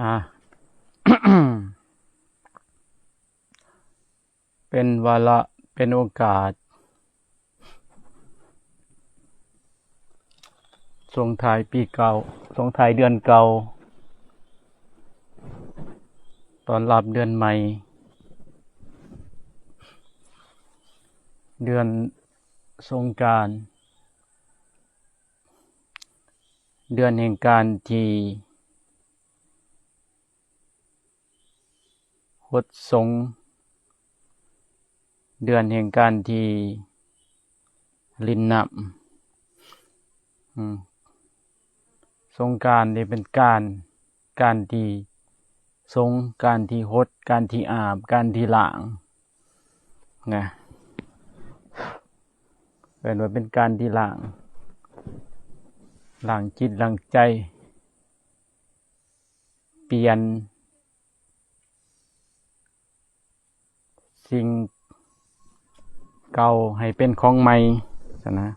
ອ່າ ເປັນວາລະ ເປັນໂອກາດ ສົ່ງທ້າຍປີເກົ່າ ສົ່ງທ້າຍເດືອນເກົ່າ ຕ້ອນຮັບເດືອນໃໝ່ ເດືອນສົງການ ເດືອນແຫ່ງການທີ່ຫົດສົງ ເດືອນແຫ່ງການທີ່ຫຼິ້ນນ້ຳ ອືມ ສົງການນີ້ເປັນການ ການທີ່ສົງ ການທີ່ຫົດ ການທີ່ອາບ ການທີ່ລ້າງນະ ເອີ້ນວ່າເປັນການທີ່ລ້າງ ລ້າງຈິດລ້າງໃຈ ປ່ຽນສິ່ງເກົ່າໃຫ້ເປັນຂອງໃໝ່ຊັ້ນນະ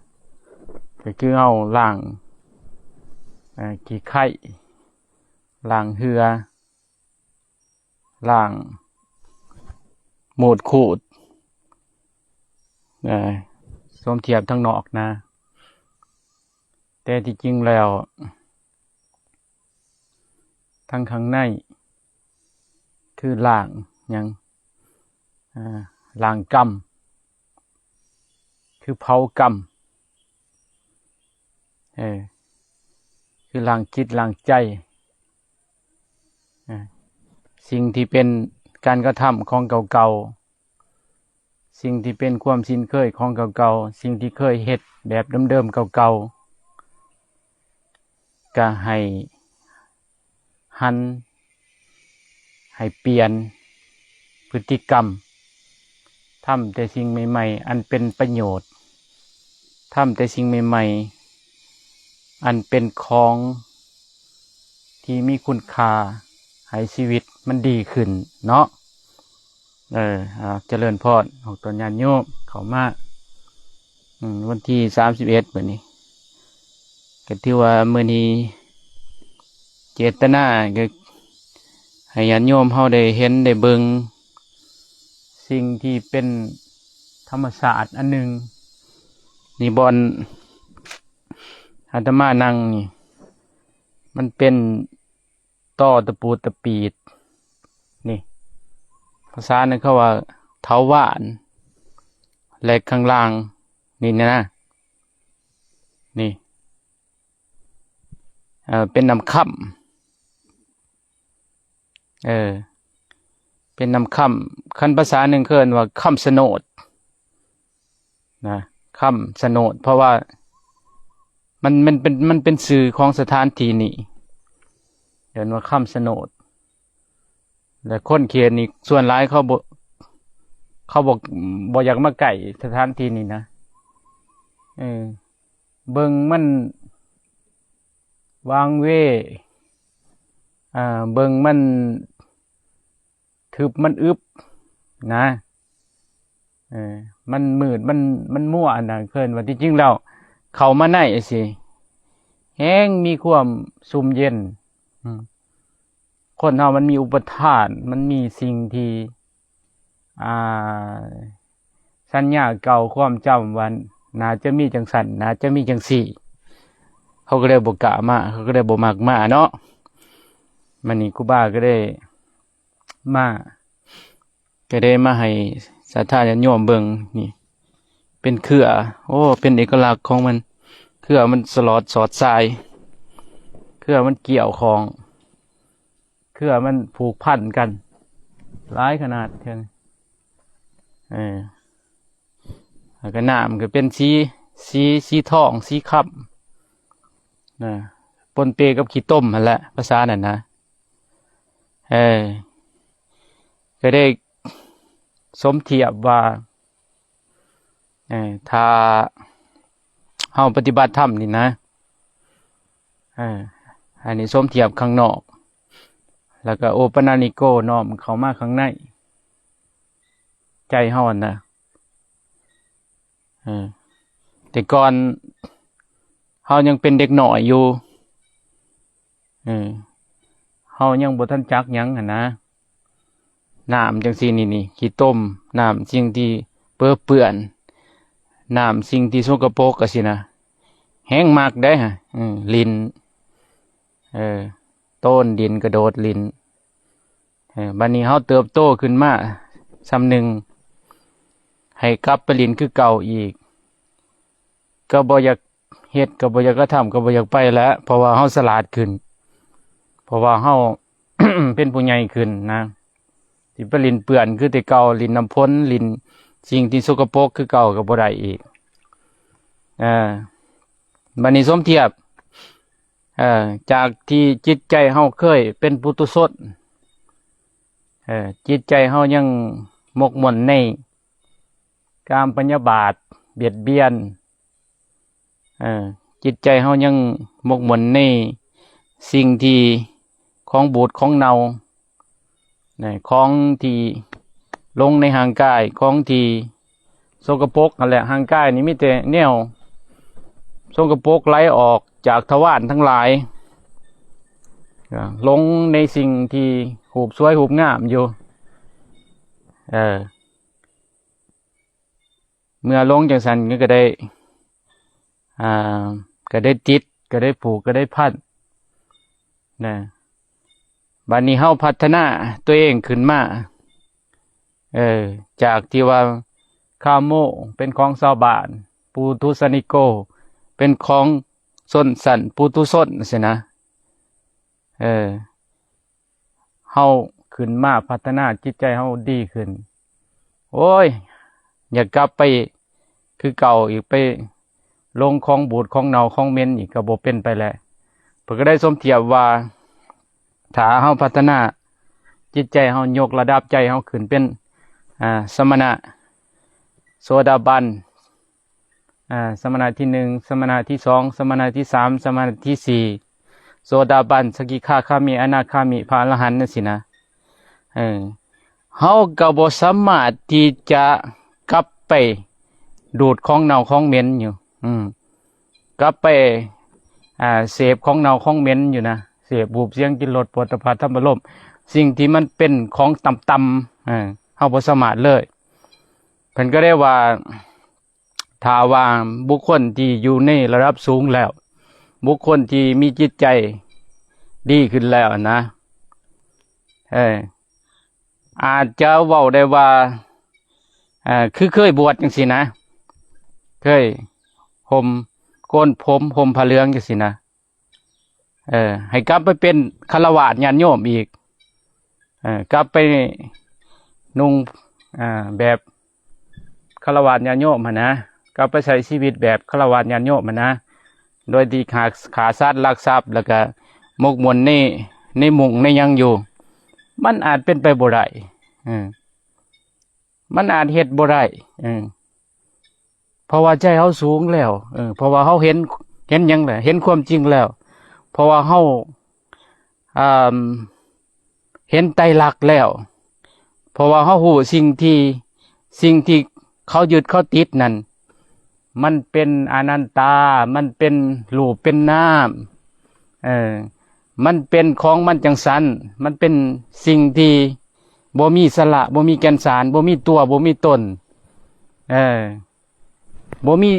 ກໍຄືເຮົາລ້າງ ເອີ ຂີ້ໄຂ່ ລ້າງເຫື່ອ ລ້າງມູດຂູດ ເອີ ສົມທຽບທາງນອກນະ ແຕ່ທີ່ຈິງແລ້ວ ທັງຂ້າງໃນ ຄືລ້າງຫຍັງ ອາ ລ້າງກຳ ຄືເຜົາກຳ ເອີ ຄືລ້າງຈິດລ້າງໃຈ ອາ ສິ່ງທີ່ເປັນການກະທຳຂອງເກົ່າໆ ສິ່ງທີ່ເປັນຄວາມຊິນເຄີຍຂອງເກົ່າໆ ສິ່ງທີ່ເຄີຍເຮັດແບບເດີມໆ ເກົ່າໆ ກະໃຫ້ຫັນ ໃຫ້ປ່ຽນພຶດຕິກຳ ທຳແຕ່ສິ່ງໃໝ່ໆ ອັນເປັນປະໂຫຍດ ທຳແຕ່ສິ່ງໃໝ່ໆ ອັນເປັນຂອງທີ່ມີຄຸນຄ່າ ໃຫ້ຊີວິດມັນດີຂຶ້ນເນາະ. ເອີ ເອົາ ຈະເລີນພອນອອກຕອນຍາດໂຍມເຂົ້າມາ ອືມ ວັນທີສາມສິບເອັດມື້ນີ້ ກໍຖືວ່າມື້ນີ້ເຈດຕະນາກໍໃຫ້ຍາດໂຍມເຮົາໄດ້ເຫັນໄດ້ເບິ່ງສິ່ງທີ່ເປັນທຳມະຊາດອັນໜຶ່ງ. ນີ້ບ່ອນອາດຕະມານັ່ງນີ້ ມັນເປັນ ຕໍຕະປູຕະປີດ ນີ້ ພາສານັ້ນເຂົາວ່າເຖົາຫວ່ານ ແລະ ຂ້າງລ່າງນີ້ນະ ນີ້ ເອີ ເປັນນ້ຳຄ້ຳ ເອີ ເປັນນ້ຳຄ້ຳ ຄັນພາສາໜຶ່ງເອີ້ນວ່າຄ້ຳສະໂນດ ນະ ຄ້ຳສະໂນດ ເພາະວ່າມັນ ມັນເປັນ ມັນເປັນຊື່ຂອງສະຖານທີ່ນີ້ ເອີ້ນວ່າຄ້ຳສະໂນດ ແລະ ຄົນເຂດນີ້ສ່ວນຫຼາຍເຂົາບໍ່ ເຂົາບໍ່ ບໍ່ຢາກມາໃກ້ສະຖານທີ່ນີ້ນະ ເອີ ເບິ່ງມັນຫວ່າງເວ ອ່າ ເບິ່ງມັນ ທຶບມັນອຶບນະ ເອີ ມັນມືດ ມັນ ມັນມົວນະ ເອີ້ນວ່າ ທີ່ຈິງແລ້ວເຂົ້າມາໃນຊີ້ ແຮງມີຄວາມຊຸ່ມເຢັນ ອືມ ຄົນເຮົາມັນມີອຸປະທານ ມັນມີສິ່ງທີ່ ອ່າ ສັນຍາເກົ່າ ຄວາມຈຳວ່າໜ້າຈະມີຈັ່ງຊັ້ນ ໜ້າຈະມີຈັ່ງຊີ້ ເຂົາກໍເລີຍບໍ່ກ້າມາ ເຂົາກໍເລີຍບໍ່ມັກມາເນາະ. ບັດນີ້ຄູບາກໍໄດ້ມາ ກໍໄດ້ມາໃຫ້ສັດທາຍາດໂຍມເບິ່ງ ນີ້ ເປັນເຄືອ ໂອ້ ເປັນເອກະລັກຂອງມັນ ເຄືອມັນສະຫຼອດສອດສາຍ ເຄືອມັນກ່ຽວຂ້ອງ ເຄືອມັນຜູກພັນກັນຫຼາຍຂະໜາດ ເທື່ອ ເອີ ແລ້ວກໍນ້ຳກໍເປັນສີ ສີ ສີທອງ ສີຄຳນະ ປົນເປກັບຂີ້ຕົມຫັ້ນແຫຼະ ພາສານັ້ນນະ ເອີ ກໍໄດ້ສົມທຽບວ່າ ເອີ ຖ້າເຮົາປະຕິບັດທຳນີ້ນະ ເອີ ອັນນີ້ສົມທຽບຂ້າງນອກ ແລ້ວກໍໂອປະນະນິໂກ ນ້ອມເຂົ້າມາຂ້າງໃນໃຈເຮົາຫັ້ນນະ ເອີ ແຕ່ກ່ອນເຮົາຍັງເປັນເດັກນ້ອຍຢູ່ ເອີ ຮົາຍັງບໍ່ທັນຈັກຫຍັງຫັ້ນນະ. ນ້ຳຈັ່ງຊີ້ນີ້ ນີ້ ຂີ້ຕົມ ນ້ຳສິ່ງທີ່ເປິເປື້ອນ ນ້ຳສິ່ງທີ່ສົກກະປົກຈັ່ງຊີ້ນະ ແຮງມັກເດ້ ເອີ ຫຼິ້ນ ເອີ ໂຕນດິນ ກະໂດດຫຼິ້ນ. ເອີ ບັດນີ້ເຮົາເຕີບໂຕຂຶ້ນມາສ່ຳໜຶ່ງ ໃຫ້ກັບໄປຫຼິ້ນຄືເກົ່າອີກ ກໍບໍ່ຢາກເຮັດ ກໍບໍ່ຢາກກະທຳ ກໍບໍ່ຢາກໄປແຫຼະ ເພາະວ່າເຮົາສະຫຼາດຂຶ້ນ ເພາະວ່າເຮົາ ເປັນຜູ້ໃຫຍ່ຂຶ້ນນະ ຊິໄປຫຼິ້ນເປື້ອນຄືແຕ່ເກົ່າ ຫຼິ້ນນ້ຳຝົນ ຫຼິ້ນສິ່ງທີ່ສົກກະປົກຄືເກົ່າກໍບໍ່ໄດ້ອີກ. ເອີ ບັດນີ້ສົມທຽບ ເອີ ຈາກທີ່ຈິດໃຈເຮົາເຄີຍເປັນປຸຖຸຊົນ ເອີ ຈິດໃຈເຮົາຍັງໝົກໝຸ່ນໃນກາມພະຍາບາດບຽດບຽນ ເອີ ຈິດໃຈເຮົາຍັງໝົກໝຸ່ນໃນສິ່ງທີ່ຂອງບູດຂອງເນົ່າ ນະ ຂອງທີ່ລົງໃນຮ່າງກາຍ ຂອງທີ່ສົກກະປົກຫັ້ນແຫຼະ. ຮ່າງກາຍນີ້ມີແຕ່ແນວສົກກະປົກໄຫຼອອກຈາກທະວານທັງຫຼາຍ ອາ ລົງໃນສິ່ງທີ່ຮູບສວຍຮູບງາມຢູ່ ເອີ ເມື່ອລົງຈັ່ງຊັ້ນກໍໄດ້ ອ່າ ກໍໄດ້ຕິດ ກໍໄດ້ຜູກ ກໍໄດ້ພັນນະ. ບັດນີ້ເຮົາພັດທະນາຕົວເອງຂຶ້ນມາ ເອີ ຈາກທີ່ວ່າຄາໂມເປັນຂອງຊາວບ້ານ ປູຕຸສະນິໂກເປັນຂອງຊົນຊັ້ນປຸຖຸຊົນຊີ້ນະ ເອີ ເຮົາຂຶ້ນມາພັດທະນາຈິດໃຈເຮົາດີຂຶ້ນ ໂອ້ຍ ຢາກກັບໄປຄືເກົ່າອີກ ໄປລົງຂອງບູດຂອງເນົ່າຂອງເໝັນອີກກໍບໍ່ເປັນໄປແລ້ວ. ເພິ່ນກໍໄດ້ສົມທຽບວ່າ ຖ້າເຮົາພັດທະນາຈິດໃຈເຮົາ ຍົກລະດັບໃຈເຮົາຂຶ້ນເປັນ ອ່າ ສະມະນະ ໂສດາບັນ ອ່າ ສະມະນະທີໜຶ່ງ ສະມະນະທີສອງ ສະມະນະທີສາມ ສະມະນະທີສີ່ ໂສດາບັນ ສະກິທາຄາມິ ອະນາຄາມິ ພະອະລະຫັນ ຈັ່ງຊີ້ນະ ເອີ ເຮົາກໍບໍ່ສາມາດທີ່ຈະກັບໄປດູດຂອງເນົ່າຂອງເໝັນຢູ່ ອືມ ກັບໄປ ອ່າ ເສບຂອງເນົ່າຂອງເໝັນຢູ່ນະ ເສບຮູບ ສຽງ ກິ່ນ ລົດ ໂຜດຖະພະ ທຳມາລົມ ສິ່ງທີ່ມັນເປັນຂອງຕ່ຳໆ ເອີ ເຮົາບໍ່ສາມາດເລີຍ. ເພິ່ນກໍໄດ້ວ່າ ຖ້າວ່າບຸກຄົນທີ່ຢູ່ໃນລະດັບສູງແລ້ວ ບຸກຄົນທີ່ມີຈິດໃຈດີຂຶ້ນແລ້ວນະ ເອີ ອາດຈະເວົ້າໄດ້ວ່າ ເອີ ຄືເຄີຍບວດຈັ່ງຊີ້ນະ ເຄີຍຫົ່ມ ໂກນຜົມ ຫົ່ມຜ້າເຫຼືອງຈັ່ງຊີ້ນະ ເອີ ໃຫ້ກັບໄປເປັນຄາລະວາດຍາດໂຍມອີກ ເອີ ກັບໄປນຸ່ງ ອ່າ ແບບຄາລະວາດຍາດໂຍມຫັ້ນນະ ກັບໄປໃຊ້ຊີວິດແບບຄາລະວາດຍາດໂຍມຫັ້ນນະ ໂດຍທີ່ຂ້າ ຂ້າສັດ ລັກຊັບ ແລ້ວກະໝົກໝຸ່ນໃນ ໃນມຸ້ງໃນຫຍັງຢູ່ ມັນອາດເປັນໄປບໍ່ໄດ້ ເອີ ມັນອາດເຮັດບໍ່ໄດ້ ເອີ ເພາະວ່າໃຈເຮົາສູງແລ້ວ ເອີ ເພາະວ່າເຮົາເຫັນ ເຫັນຫຍັງແຫຼະ ເຫັນຄວາມຈິງແລ້ວ ເພາະວ່າເຮົາ ອ່າ ເຫັນໄຕລັກແລ້ວ ເພາະວ່າເຮົາຮູ້ສິ່ງທີ່ ສິ່ງທີ່ເຂົາຍຶດເຂົາຕິດນັ້ນ ມັນເປັນອະນັດຕາ ມັນເປັນຮູບເປັນນາມ ເອີ ມັນເປັນຂອງມັນຈັ່ງຊັ້ນ ມັນເປັນສິ່ງທີ່ບໍ່ມີສາລະ ບໍ່ມີແກ່ນສານ ບໍ່ມີຕົວ ບໍ່ມີຕົນ ເອີ ບໍ່ມີ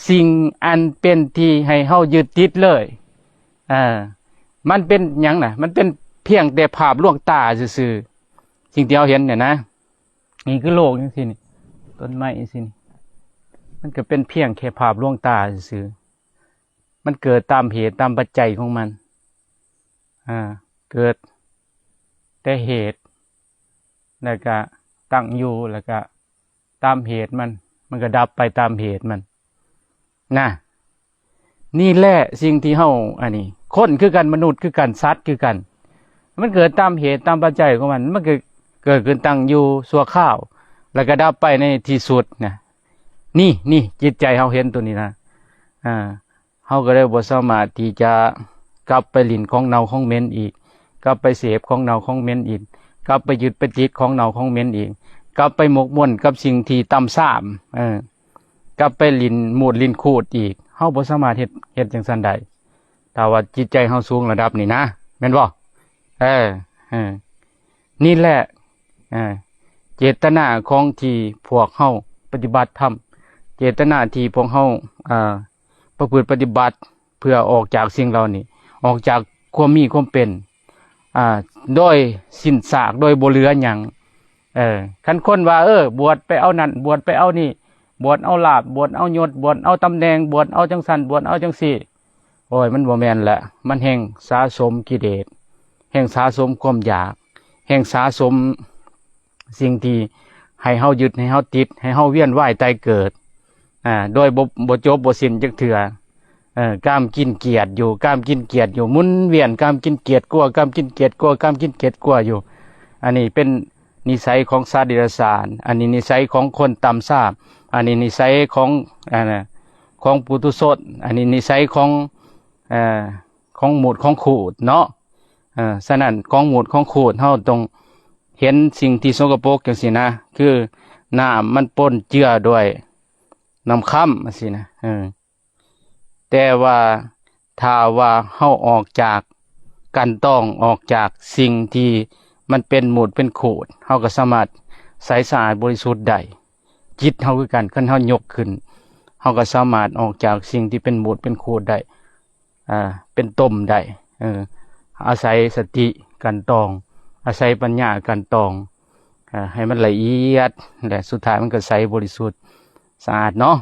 ສິ່ງອັນເປັນທີ່ໃຫ້ເຮົາຍຶດຕິດເລີຍ ເອີ ມັນເປັນຫຍັງນະ? ມັນເປັນພຽງແຕ່ພາບລວງຕາຊື່ໆ ສິ່ງທີ່ເຮົາເຫັນນີ້ນະ ນີ້ຄືໂລກຈັ່ງຊີ້ນີ້ ຕົ້ນໄມ້ຈັ່ງຊີ້ນີ້ ມັນກໍເປັນພຽງແຄ່ພາບລວງຕາຊື່ໆ ມັນເກີດຕາມເຫດຕາມປັດໄຈຂອງມັນ ອາ ເກີດແຕ່ເຫດ ແລ້ວກະຕັ້ງຢູ່ ແລ້ວກະຕາມເຫດມັນ ມັນກໍດັບໄປຕາມເຫດມັນນະ. ນີ້ແຫຼະສິ່ງທີ່ເຮົາ ອັນນີ້ ຄົນຄືກັນ ມະນຸດຄືກັນ ສັດຄືກັນ ມັນເກີດຕາມເຫດຕາມປັດໄຈຂອງມັນ ມັນກໍເກີດຂຶ້ນຕັ້ງຢູ່ຊົ່ວຄາວ ແລ້ວກໍດັບໄປໃນທີ່ສຸດນະ. ນີ້ ນີ້ ຈິດໃຈເຮົາເຫັນໂຕນີ້ນະ ອາ ເຮົາກໍເລີຍບໍ່ສາມາດທີ່ຈະກັບໄປຫຼິ້ນຂອງເນົ່າຂອງເໝັນອີກ ກັບໄປເສບຂອງເນົ່າຂອງເໝັນອີກ ກັບໄປຍຶດໄປຕິດຂອງເນົ່າຂອງເໝັນອີກ ກັບໄປໝົກໝຸ່ນກັບສິ່ງທີ່ຕ່ຳຊາມ ເອີ ກັບໄປຫຼິ້ນມູດຫຼິ້ນຂູດອີກ ເຮົາບໍ່ສາມາດເຮັດ ເຮັດຈັ່ງຊັ້ນໄດ້ ຖ້າວ່າຈິດໃຈເຮົາສູງລະດັບນີ້ນະ ແມ່ນບໍ່? ເອີ ເອີ ນີ້ແຫຼະ ເອີ ເຈດຕະນາຂອງທີ່ພວກເຮົາປະຕິບັດທຳ ເຈດຕະນາທີ່ພວກເຮົາ ເອີ ປະພຶດປະຕິບັດ ເພື່ອອອກຈາກສິ່ງເຫຼົ່ານີ້ ອອກຈາກຄວາມມີຄວາມເປັນ ອາ ໂດຍສິ້ນຊາກ ໂດຍບໍ່ເຫຼືອຫຍັງ. ເອີ ຄັນຄົນວ່າ ເອີ ບວດໄປເອົານັ້ນ ບວດໄປເອົານີ້ ບວດເອົາລາບ ບວດເອົາຍົດ ບວດເອົາຕຳແໜ່ງ ບວດເອົາຈັ່ງຊັ້ນ ບວດເອົາຈັ່ງຊີ້ ໂອ້ຍ ມັນບໍ່ແມ່ນລະ ມັນແຮ່ງສະສົມກິເລດ ແຮ່ງສະສົມຄວາມຢາກ ແຮ່ງສະສົມສິ່ງທີ່ໃຫ້ເຮົາຍຶດ ໃຫ້ເຮົາຕິດ ໃຫ້ເຮົາວຽນວ່າຍຕາຍເກີດ ອາ ໂດຍບໍ່ ບໍ່ຈົບບໍ່ສິ້ນຈັກເທື່ອ. ເອີ ກາມກິນກຽດຢູ່ ກາມກິນກຽດຢູ່ ໝູນວຽນກາມກິນກຽດກົວ ກາມກິນກຽດກົວ ກາມກິນກຽດກົວຢູ່. ອັນນີ້ເປັນນິໄສຂອງສັດເດຍລະສານ ອັນນີ້ນິໄສຂອງຄົນຕ່ຳຊາມ ອັນນີ້ນິໄສຂອງ ອັນ ຂອງປຸຖຸຊົນ ອັນນີ້ນິໄສຂອງ ເອີ ຂອງໝູດຂອງຂູດເນາະ. ເອີ ສະນັ້ນຂອງໝູດຂອງຂູດ ເຮົາຕ້ອງເຫັນສິ່ງທີ່ສົກກະປົກຈັ່ງຊີ້ນະ ຄືນ້ຳມັນປົນເຈືອດ້ວຍນ້ຳຄຳຈັ່ງຊີ້ນະ. ເອີ ແຕ່ວ່າຖ້າວ່າເຮົາອອກຈາກ ກັ່ນຕອງ ອອກຈາກສິ່ງທີ່ມັນເປັນໝູດເປັນຂູດ ເຮົາກໍສາມາດໃສສະອາດບໍລິສຸດໄດ້. ຈິດເຮົາຄືກັນ ຄັນເຮົາຍົກຂຶ້ນ ເຮົາກໍສາມາດອອກຈາກສິ່ງທີ່ເປັນໝູດເປັນຂູດໄດ້ ອ່າ ເປັນຕົມໄດ້. ເອີ ອາໄສສະຕິກັ່ນຕອງ ອາໄສປັນຍາກັ່ນຕອງ ອ່າ ໃຫ້ມັນລະອຽດ ແລະ ສຸດທ້າຍມັນກໍໃສບໍລິສຸດສະອາດເນາະ.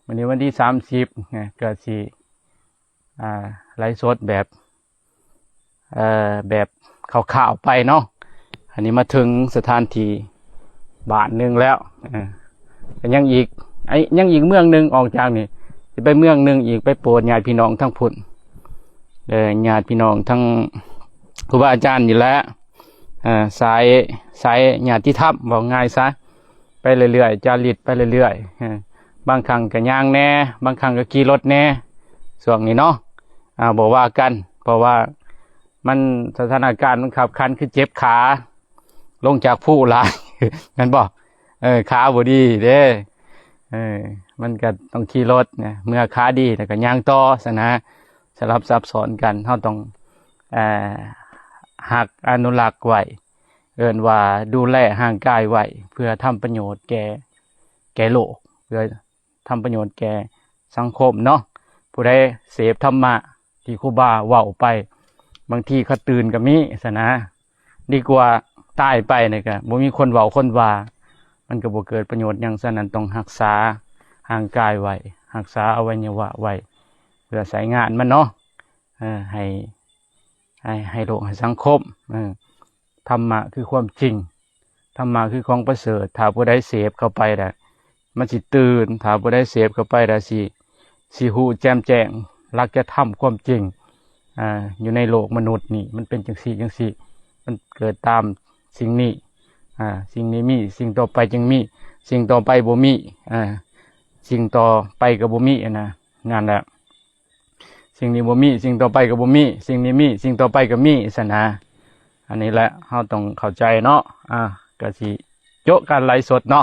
ມື້ນີ້ວັນທີສາມສິບ ກໍຊິ ອ່າ ໄລຟ໌ສົດແບບ ເອີ ແບບຄ່າວໆໄປເນາະ. ອັນນີ້ມາເຖິງສະຖານທີ່ບ້ານໜຶ່ງແລ້ວ ເອີ ກໍຍັງອີກ ໄອ້ ຍັງອີກເມືອງໜຶ່ງ ອອກຈາກນີ້ຊິໄປເມືອງໜຶ່ງອີກ ໄປໂປດຍາດພີ່ນ້ອງທາງພຸ້ນ ເອີ ຍາດພີ່ນ້ອງທາງຄູບາອາຈານນີ້ແຫຼະ ເອີ ສາຍ ສາຍຍາດຕິທຳ ເວົ້າງ່າຍຊະ. ໄປເລື້ອຍໆ ຈາລິດໄປເລື້ອຍໆ ເອີ ບາງຄັ້ງກໍຍ່າງແດ່ ບາງຄັ້ງກໍຂີ່ລົດແດ່ ຊ່ວງນີ້ເນາະ ອ່າ ບໍ່ວ່າກັນ ເພາະວ່າມັນ ສະຖານະການມັນຄັບຂັນ ຄືເຈັບຂາ ລົງຈາກພູຫຼາຍ ແມ່ນບໍ່? ເອີ ຂາບໍ່ດີເດ້ ເອີ ມັນກໍຕ້ອງຂີ່ລົດນະ ເມື່ອຂາດີແລ້ວກໍຍ່າງຕໍ່ຊັ້ນນະ ສະຫຼັບສັບສອນກັນ. ເຮົາຕ້ອງ ເອີ ຮັກອະນຸລັກໄວ້ ເອີ້ນວ່າດູແລຮ່າງກາຍໄວ້ ເພື່ອທຳປະໂຫຍດແກ່ ແກ່ໂລກ ເພື່ອທຳປະໂຫຍດແກ່ສັງຄົມເນາະ. ຜູ້ໃດເສບທຳມະທີ່ຄູບາເວົ້າໄປ ບາງທີເຂົາຕື່ນກໍມີຊັ້ນນະ ດີກວ່າຕາຍໄປນີ້ກໍບໍ່ມີຄົນເວົ້າຄົນວ່າ ມັນກໍບໍ່ເກີດປະໂຫຍດຫຍັງ. ສະນັ້ນຕ້ອງຮັກສາຮ່າງກາຍໄວ້ ຮັກສາອະໄວຍະວະໄວ້ ເພື່ອໃຊ້ງານມັນເນາະ ເອີ ໃຫ້ ໃຫ້ ໃຫ້ໂລກໃຫ້ສັງຄົມ ເອີ ທຳມະຄືຄວາມຈິງ ທຳມະຄືຂອງປະເສີດ. ຖ້າຜູ້ໃດເສບເຂົ້າໄປແລ້ວ ມັນຊິຕື່ນ ຖ້າຜູ້ໃດເສບເຂົ້າໄປແລ້ວຊິ ຊິຮູ້ແຈ່ມແຈ້ງຫຼັກຈະທຳຄວາມຈິງ ອ່າ ຢູ່ໃນໂລກມະນຸດນີ້ ມັນເປັນຈັ່ງຊີ້ຈັ່ງຊີ້ ມັນເກີດຕາມສິ່ງນີ້ ອ່າ ສິ່ງນີ້ມີ ສິ່ງຕໍ່ໄປຈຶ່ງມີ ສິ່ງຕໍ່ໄປບໍ່ມີ ອ່າ ສິ່ງຕໍ່ໄປກໍບໍ່ມີ ອັນນະ ນັ້ນແຫຼະ. ສິ່ງນີ້ບໍ່ມີ ສິ່ງຕໍ່ໄປກໍບໍ່ມີ ສິ່ງນີ້ມີ ສິ່ງຕໍ່ໄປກໍມີຊັ້ນນະ. ອັນນີ້ແຫຼະເຮົາຕ້ອງເຂົ້າໃຈເນາະ ອ່າ ກໍຊິໂຈະການໄລຟ໌ສົດເນາະ.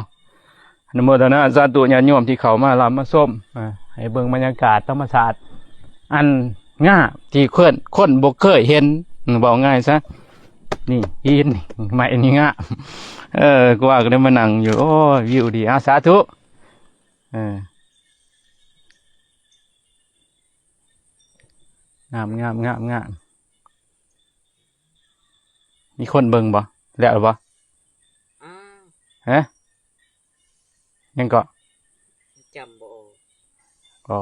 ອະນຸໂມທະນາສາທຸຍາດໂຍມທີ່ເຂົ້າມາຮັບມາຊົມ ອ່າ ໃຫ້ເບິ່ງບັນຍາກາດທຳມະຊາດອັນງາມທີ່ຄົນ ຄົນບໍ່ເຄີຍເຫັນ ເວົ້າງ່າຍຊະ ນີ້ຫີນໄມ້ນີ້ງາມ ເອີ ກູວ່າກໍໄດ້ມານັ່ງຢູ່ ໂອ້ຍ ວິວດີ ອ່າ ສາທຸ ເອີ ງາມ ງາມ ງາມ ງາມ. ມີຄົນເບິ່ງບໍ່? ແລ້ວບໍ່? ອ້າວ ຮະ? ຍັງເກາະ? ຈຳບໍ່ອອກ. ອໍ